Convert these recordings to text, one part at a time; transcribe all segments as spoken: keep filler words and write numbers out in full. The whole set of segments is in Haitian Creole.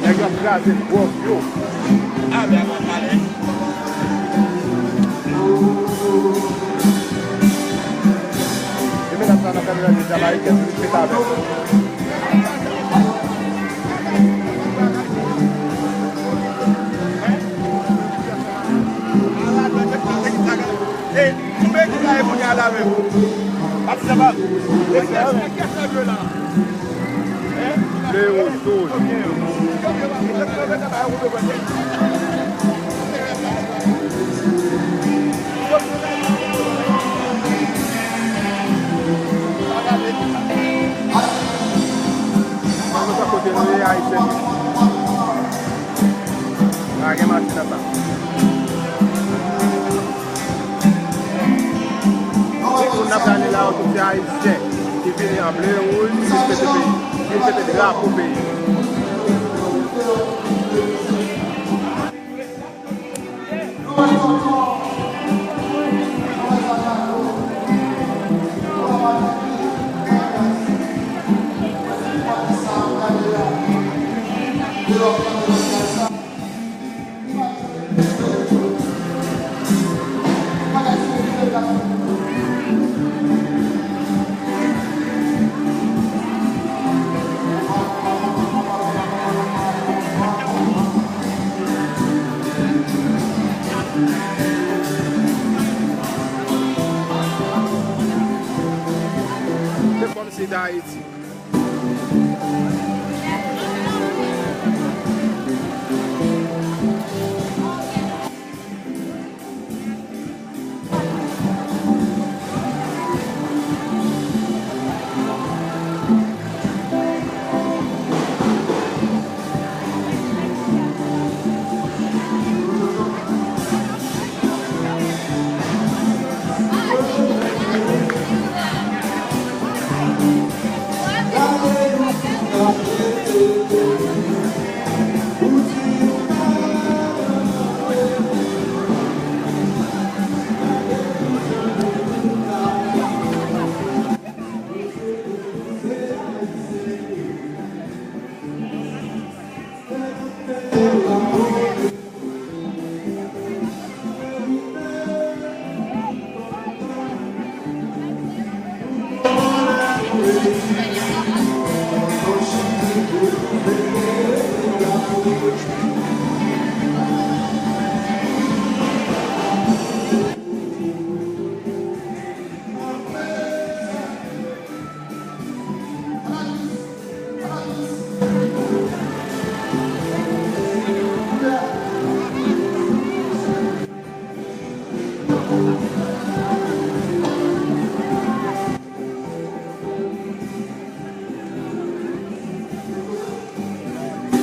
Nèg yo ap kraze dwòg yo. E mennaj sa nan kamera de Jamayik, epi li pete avè l. Lewo Soul. Mwen sa kote nou ye, Ayisyen. Pa gen machin anba. Tout moun n ap gade la yo, tout se Ayisyen ki vini an ble wouj, ki vin pete peyi, ki vin pete drapo peyi. Se kòmsi Dayiti.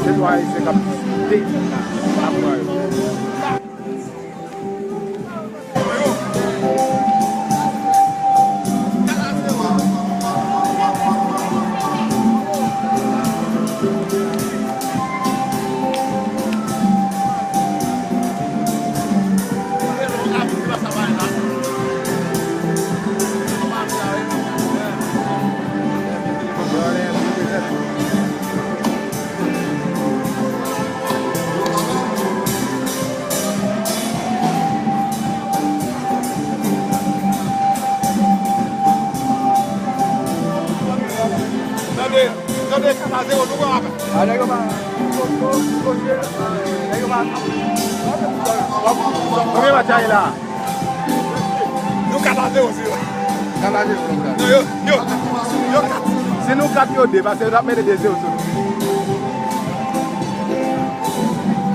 Se nou Ayisyen k ap diskite la, ap pran yo. Tande, tande, kat a zewo, nou pran apèl. A, nèg yo pa, nèg yo pa. Konbyen match a ye la? Nou kat a zewo sou yo. Kat a zewo nou kat. Non, yo, yo, yo kat. Si nou kat yo de, paske yo t ap mennen de zewo sou nou.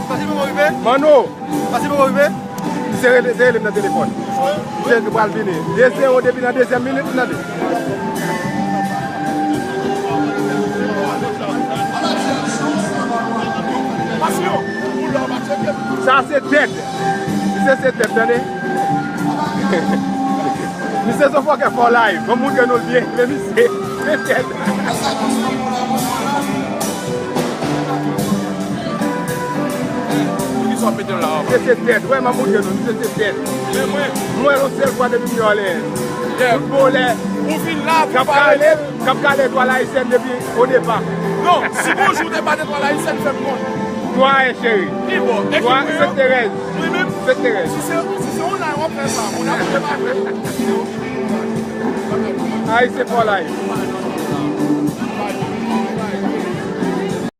Pase pou mwen rive? Manno! Pase pou mwen rive? Se rele, se rele m nan telefòn. Se ki pral vini. De zewo depi nan dezyèm minit, tande. Sa se tèt. Misye se tèt, tande. Misye se fòkè for life. Ban m montre nou l byen, men misye se tèt. Swa pete la. Misye se tèt. Wè, m ap montre nou. Misye se tèt. Men mwen, M wè l yon sèl fwa depi m nan Orleans. Yeah. Foutbolè. Ou vin la k pou ap pale. kale, k ap kale etwal ayisyèn depi o depa. Non, si bonjou te pa etwal ayisyèn, fè m konn. Twa e cheri. Ki bon. E ki Twa, mwen yo? Sent Terèz. Mwen menm? Sent Terèz. Si se si se yon la yon ap fè sa, moun ap fè pa fè. Ayisyen for life.